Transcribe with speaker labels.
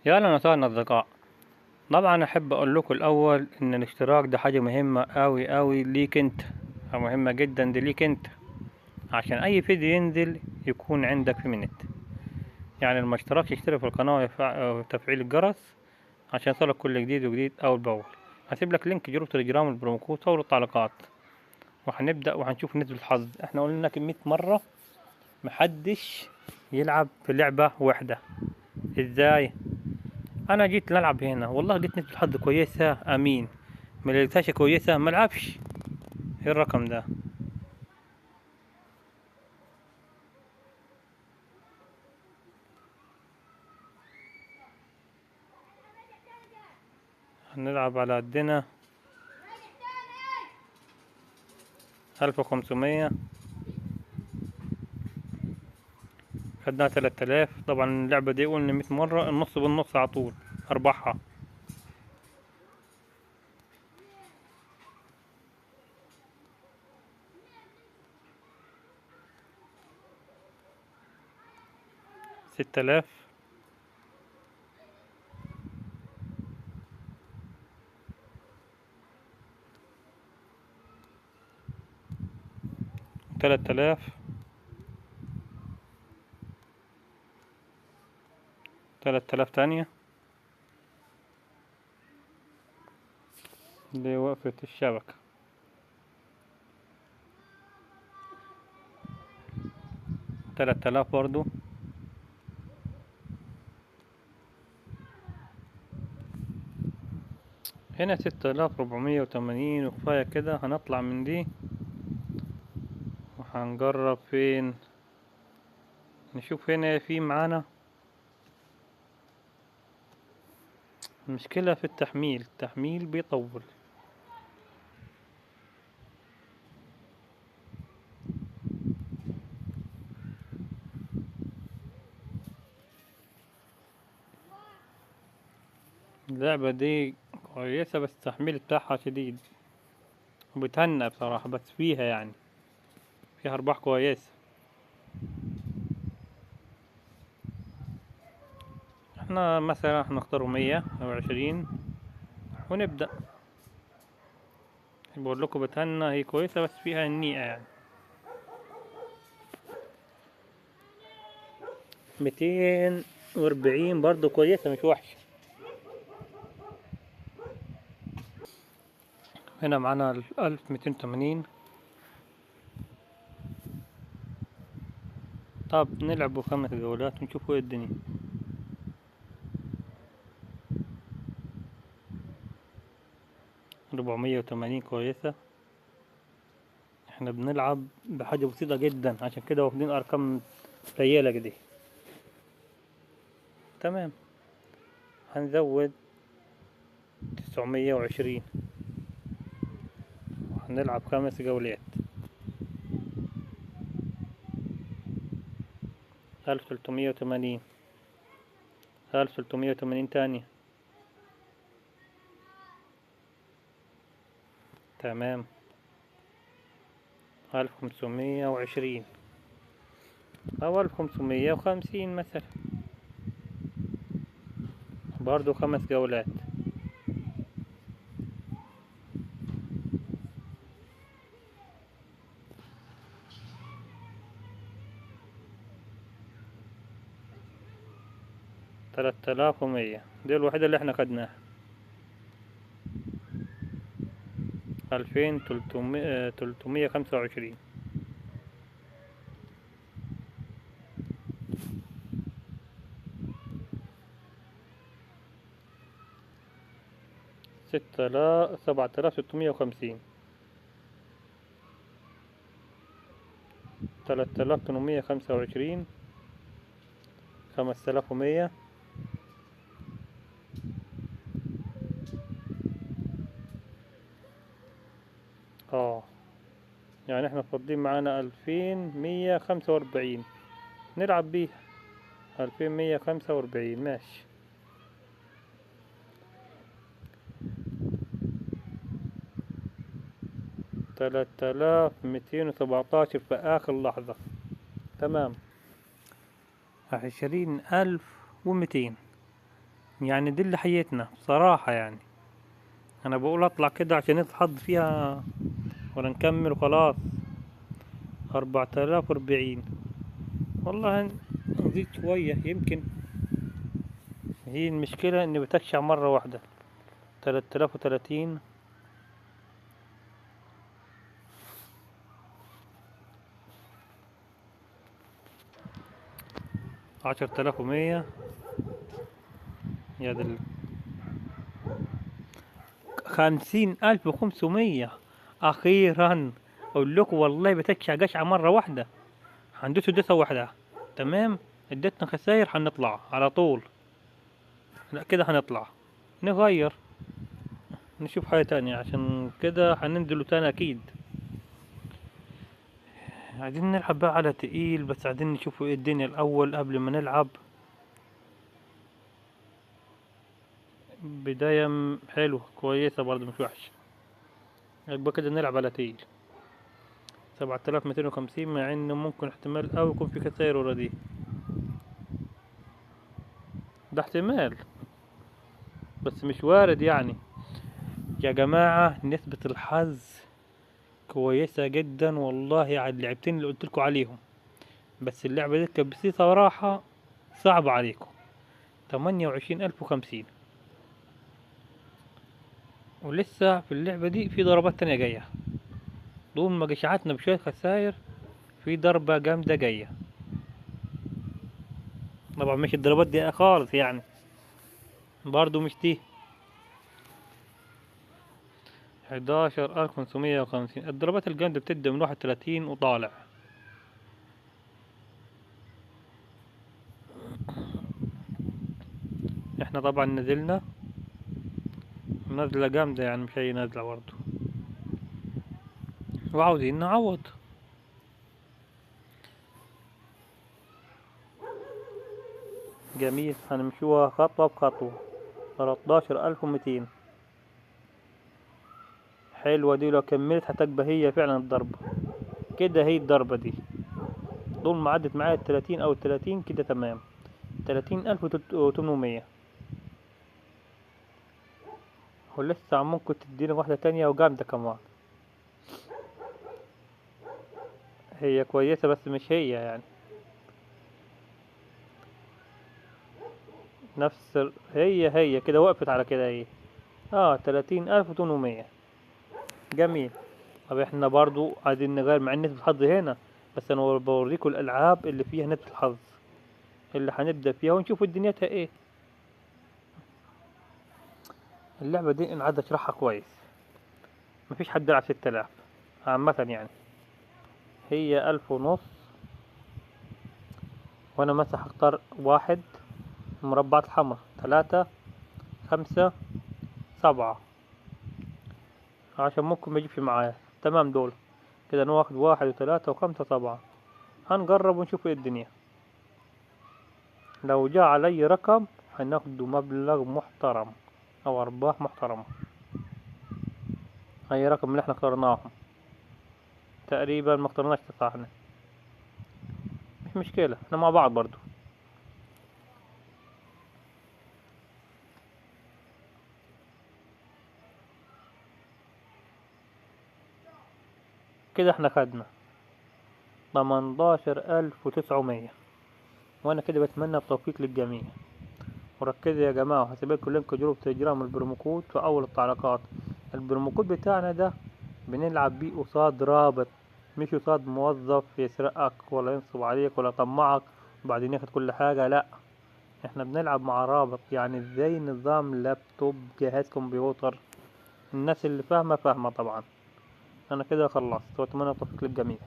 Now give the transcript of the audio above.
Speaker 1: يا اهلا وسهلا اصدقاء. طبعا احب اقول لكم الاول ان الاشتراك ده حاجه مهمه قوي قوي ليك انت، او مهمه جدا دي ليك انت، عشان اي فيديو ينزل يكون عندك في منت. يعني لما اشتركش اشترك في القناه وتفعيل الجرس عشان يصلك كل جديد وجديد اول باول. هسيب لك link group تليجرام ال promo code صور التعليقات، وهنبدا وهنشوف نسبه الحظ. احنا قلنا 100 مره محدش يلعب في لعبه واحده. ازاي؟ انا جيت نلعب هنا والله جيت نسبه الحظ كويسه، امين، ما لقيتهاش كويسه ما العبش. ايه الرقم ده؟ هنلعب على قدنا 1500، خدناها 3000. طبعا اللعبة دي قلنا 100 مرة النص بالنص على طول أرباحها. 6000، 3000، 3000 تانية. دي وقفة الشبكة. 3000 برضو. هنا 6480، وكفاية كده. هنطلع من دي وهنجرب فين، نشوف هنا في معانا المشكلة في التحميل، التحميل بيطول. اللعبة دي كويسة بس التحميل بتاعها شديد وبتهنى بصراحة، بس فيها يعني فيها أرباح كويسة. احنا مثلا هنختاره 120 ونبدأ. بقول لكم بتهنى، هي كويسة بس فيها النيئة يعني. 240 برضو كويسة مش وحشة. هنا معانا 1280. طب نلعبوا 5 جولات ونشوفوا ايه الدنيا. 480 كويسة. احنا بنلعب بحاجة بسيطة جدا عشان كده واخدين ارقام قليلة كده. تمام، هنزود 920 وهنلعب 5 جولات. 1380، 1380 تانية. تمام، 1520 أو 1550 مثلا، برضو 5 جولات. 3100 دي الوحيدة اللي احنا خدناها. 2325. 7650، 3825، 5100، يعني احنا فاضلين معانا 2145 نلعب بيها. 2145 ماشي. 3217 في آخر لحظة. تمام، 20200. يعني دي اللي حيتنا بصراحة. يعني انا بقول اطلع كده عشان نتحط فيها ولا نكمل وخلاص. 4040، والله نزيد شوية يمكن. هي المشكلة اني بتكشع مرة واحدة. 3030، 10100، يا دل 50500. أخيرا أقول لكم والله بتكشع قشعة مرة واحدة، هندوسه دوسة واحدة تمام. ادتنا خساير هنطلع على طول. لا كده هنطلع نغير نشوف حاجة تانية، عشان كده هننزلوا تاني أكيد. عايزين نلعب بقى على تقيل، بس عايزين نشوف ايه الدنيا الأول قبل ما نلعب. بداية حلوة كويسة برضه مش وحشة. يبقى كده نلعب على تقيل. 7250، مع انه ممكن احتمال اوي يكون في خساير ورا دي، ده احتمال بس مش وارد يعني. يا جماعة نسبة الحظ كويسة جدا والله على اللعبتين اللي قلتلكوا عليهم، بس اللعبة دي كانت بصراحة صعبة عليكم. 28050، ولسه في اللعبة دي في ضربات تانية جاية. طول ما جشعتنا بشوية خساير في ضربة جامدة جاية. طبعا مش الضربات دي خالص يعني، برضو مش دي. 11550، الضربات الجامدة بتبدأ من 31 وطالع. احنا طبعا نزلنا نزلة جامدة يعني، مش أي نزلة برضو، وعاوزين نعوض. جميل، هنمشوها خطوة بخطوة. 13200، حلوة دي، لو كملت هتبقى هي فعلا الضربة كده. هي الضربة دي طول ما عدت معايا 30 أو 30 كده تمام. 30800، ولسه ممكن تدينا واحدة تانية وجامدة كمان. هي كويسة بس مش هي يعني نفس هي كده وقفت على كده. هي 30800. جميل. طب احنا برضو عايزين نغير مع نسبة الحظ هنا، بس انا بوريكم الالعاب اللي فيها نسبة الحظ اللي هنبدأ فيها ونشوف دنيتها ايه. اللعبة دي انا عايز اشرحها كويس، مفيش حد يلعب 6000 عامة يعني. هي 1500، وانا مثلا هختار واحد المربعات الحمراء، 3 5 7، عشان ممكن ما يجيبش معايا. تمام، دول كده ناخد 1 و3 و5 7. هنجرب ونشوف ايه الدنيا. لو جاء علي رقم هناخده مبلغ محترم او ارباح محترمة. اي رقم اللي احنا اخترناهم تقريبا ما اخترناش 9 احنا، مش مشكلة، احنا مع بعض برضو. كده احنا خدنا 18900، وانا كده بتمنى التوفيق للجميع. وركزوا يا جماعة، وهسيب لكم link group تليجرام ال promo code في اول التعليقات. ال promo code بتاعنا ده بنلعب بيه قصاد رابط، مش قصاد موظف يسرقك ولا ينصب عليك ولا يطمعك وبعدين ياخد كل حاجة. لا، احنا بنلعب مع رابط. يعني ازاي نظام لابتوب، جهاز كمبيوتر، الناس اللي فاهمة فاهمة طبعا. انا كده خلصت، واتمنى التوفيق للجميع.